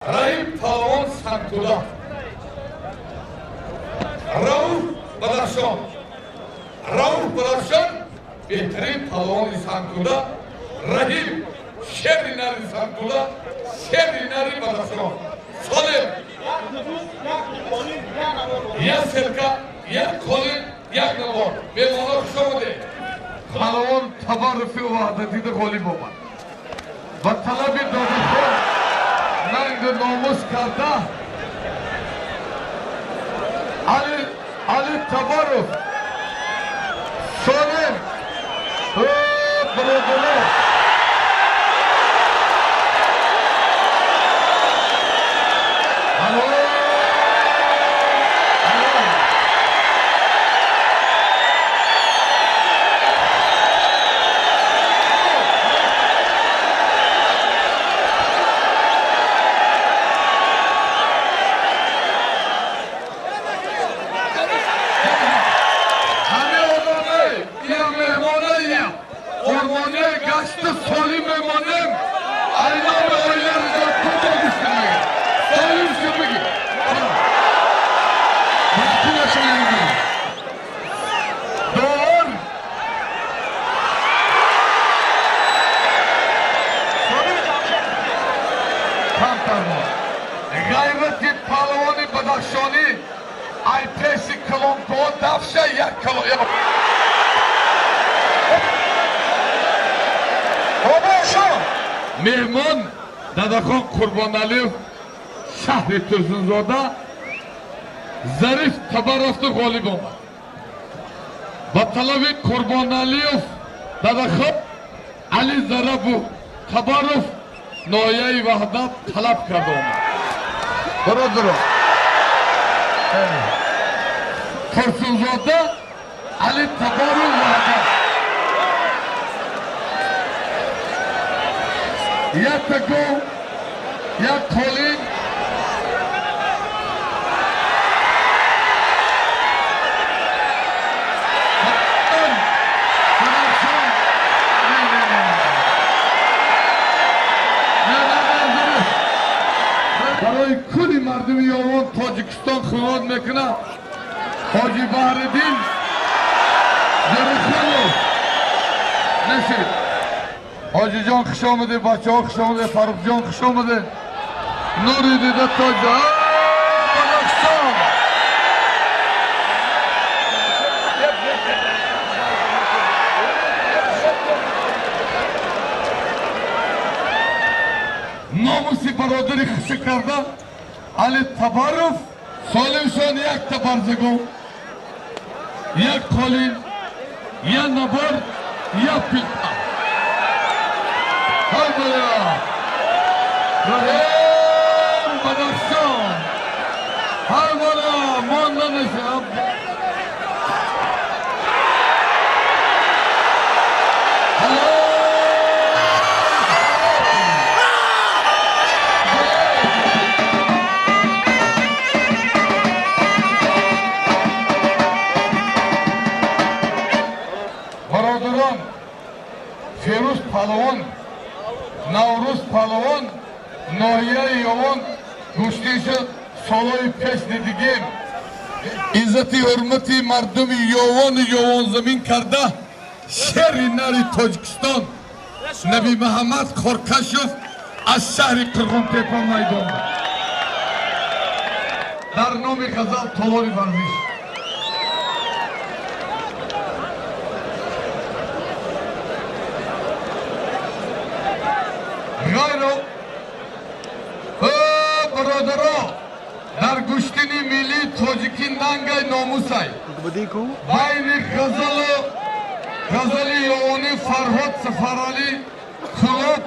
Раҳим Палвон Сангтуда, Рауф Бадахшон. Рауф Бадахшон беҳтарин палвони Сангтуда, Раҳим шери нари Сангтуда, шери нари Бадахшон. Солим як селка, як қолин, як навор. Меҳмонҳо, хуш омадед. Палвон Табаруфи Ваҳдатида ғолиб омад. Ба талаби Додахон нангу номус карда Али Табаров Солим бародаро. Ғайрати палвони Бадахшонӣ ай пеши калонкоҳ дафша як кало. Меҳмон Дадахон Қурбоналиев, шаҳри Турсунзода, Зариф Табаровду ғолиб омад. Ба талаби Қурбоналиев Дадахон Али Зарабу Табаров, ноҳияи Ваҳдат, талаб карда омад. Бародаро, Турсунзода, Али Табаров, Ваҳдат. Якта гов, як қолин. Барои кулли мардуми Ёвон, Тоҷикистон хизмат мекунад Ҳоҷи Баҳриддин Ҷарихонов. Несид. Ҳоҷиҷон, хуш омадед, бачаҳо, хуш омадед, Фаррухҷон, хуш омадед. Нури дида тоҷ Бадахшон. Номуси бародари хиша карда Али Табаров. Солимшон якта барзагон, як қолин, як набор, як пилта. Ҳайбала Раҳим Бадахшон. Ҳайбала монда нешавад. Бародарон, Ферӯз палвон, Наврӯз палвон, ноҳияи Ёвон, гӯштиша солҳои пеш дидигем. Иззати ҳурмати мардуми Ёвону Ёвонзамин карда шери нари Тоҷикистон Наби Муҳаммад Қоркашов аз шаҳри Қирғонтепа майдон. Дар номи Ғазал толори варзиш. Ғайро бародаро, дар гӯштини миллии тоҷикӣ нангай номусай байни Ғазалу Ғазали Ёвонӣ Фарҳод Сафаралӣ Кулоб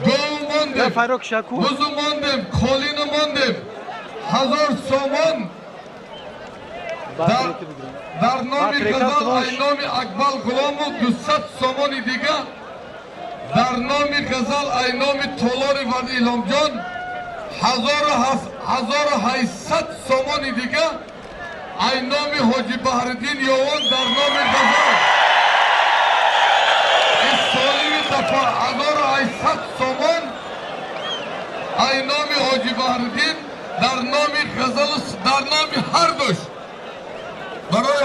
гов мондем, бузу мондем, қолину мондем, 1000 сомон дар номи Ғазал ай номи Акбал Ғуломов, 200 сомони дига дар номи Ғазал ай номи толори варди Илҳомҷон, 1800 сомони дига ай номи Ҳоҷи Баҳриддин Ёвон дар номи Ғазал. Ин солими дафъа 1800 сомон. Ай номи Ҳоҷи Баҳриддин, дар номи Ғазалу дар номи ҳар душ барои